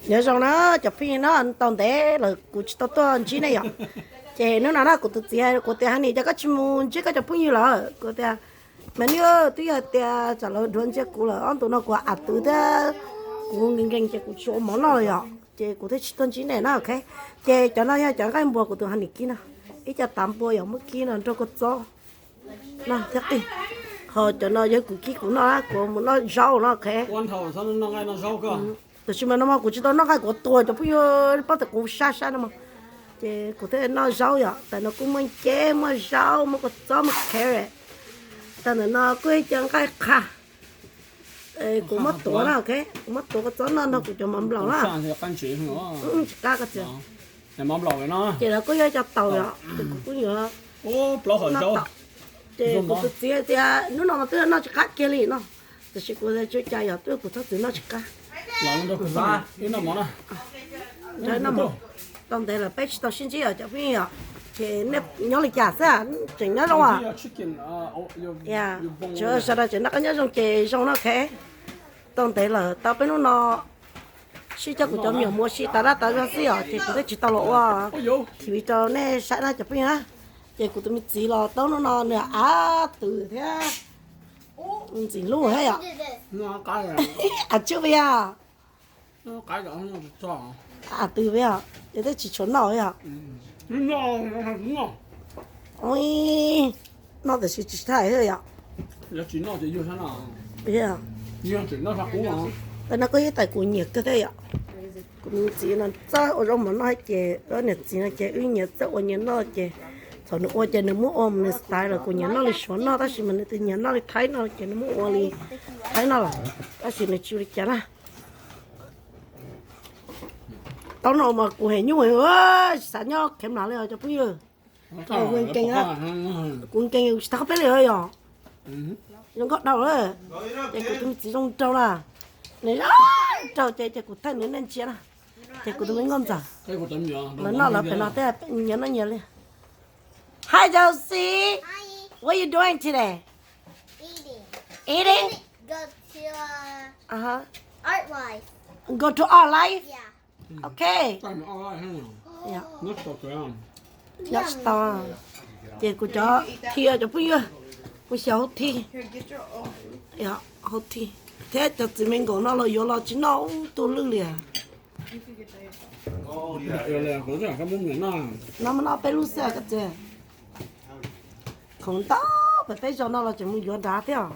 Nyob zoo na cov phooj ywg no, tau ntev lawm kuv tsis tau tuaj ntsib nej yom. Ces hnub no na kuv tus txiv kuv tias, Honey, cas koj tsis mus ntsib koj cov phooj ywg lawm? Kuv tias, Mas nws twb yog tias tsam lawv dhuav ntsia kuv lawm ob ntu no kuv av twv thiab kuv nkees nkees ces kuv tsis ua mov noj lawm yom, ces kuv thiaj tsis tuaj ntsib nej na, ok. Ces cov no yog cov nqaij npua kuv tus Honey kib no, ib co tav npua yog muab kib no nrog kua txob no thiab qij. Ho cov no yog kuv kib kuv noj, kuv mus noj zaub no, ok. Tab sis mas no mas kuv tsis tau noj nqaij, kuv tuag cov phooj ywg paub tias kuv sab sab no mas. Ces kuv thiaj noj zaub yom, tas no kuj muaj nceb, muaj zaub, muaj kua txob, muaj carrot. Tas ntawm no kuj ib co nqaij qha. Kuv muab tuav na, ok, kuv muab tuav kua txob noj nrog kuv cov mov nplaum na. Tsis qab koj txiv. Ces lawv kuj yog cov taus yom, ces kuv kuj yuav noj taus. Ces kuv tus txiv tias hnub no mas twb noj tsis qab kiag li no, tiam sis kuv tsis ua cas yom, twb kuv txhob txwm noj tsis qab. Tau ntev lawm peb tsis tau sib ntsib os cov phooj ywg, ces nej nyob li cas xwb, tseem nyob zoo os? Tsuas sawv daws tseem noj qab nyob zoo ces zoo no, ok. Tau ntev lawm tau peb hnub no sib coj kuv cov me nyuam mus ua si tas dab tas zog xwb os, ces kuv thiaj tsis tau los ua TV rau nej saib na cov phooj ywg na. Ces kuv tus me txiv los tau hnub no nws av twv thiab ntxim hlub thiab yom. Av tswb puas yog? Av twv puas yog? Ces twb tsis tshua noj yom. Noj tiam sis tsis thaij thiab yom. Tab no kuj yog tais kuv nyiam kawg thiab yom. Kuv me txiv no txawj ua zaub mov noj ces, niam txiv no ces wb nyias txawj ua nyias noj ces, thaum nws ua ces nws muab ua mus nws style los kuv nyiam noj li Suav noj, tab sis mas nws twb nyiam noj li Thaib noj ces nws muab ua li Thaib noj los, tab sis nws tsis ua li cas na. Tau no mas kuv hem nyuj, tsis xav nyob khev mlam li os cov phooj ywg. Kuv nkees, kuv tsis tau qab peb li yom. Zoo nkauj dhau lawm. Ces kuv tus me txiv zoo nraug na, nws zoo nraug ces, ces kuv thaij nws nej ntsia na. Ces kuv tus me nkauj ntxawm, lawv noj lawv pem no thiab nyias noj nyias li. Hi Josie, what you doing today? Eating? Go to Art Life. Ok. Nyob tsis tau. Ces kuv cov thi cov phooj ywg, kuv xyaum hau thi, hau thi thiab cov txiv me nkaum no los yuav los tsis noj ub tuj lwj li. No mas noj peb lub xwb koj txiv. Khoom ntau pem peb zos no los tseem mus yuav nrad thiab.